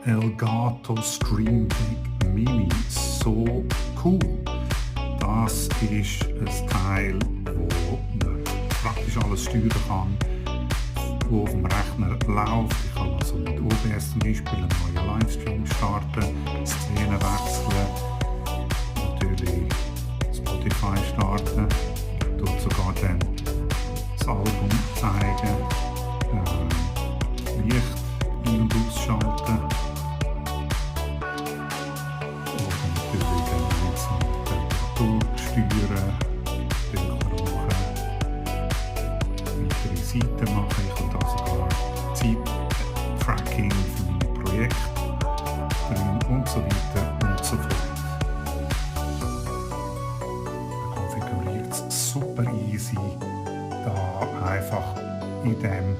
Elgato Stream Deck Mini so cool. Das ist ein Teil, wo man praktisch alles steuern kann, wo auf dem Rechner läuft. Ich kann also mit OBS zum Beispiel einen neuen Livestream starten, Szenen wechseln, natürlich Spotify starten, dort sogar dann das Album zeigen, Licht ein- und ausschalten oder natürlich dann jetzt mit Temperatur steuern, Bilder machen, weitere Seiten machen. Ich kann da sogar Zeit-Tracking für meine Projekte drin und so weiter und so fort. Man konfiguriert es super easy, da einfach in dem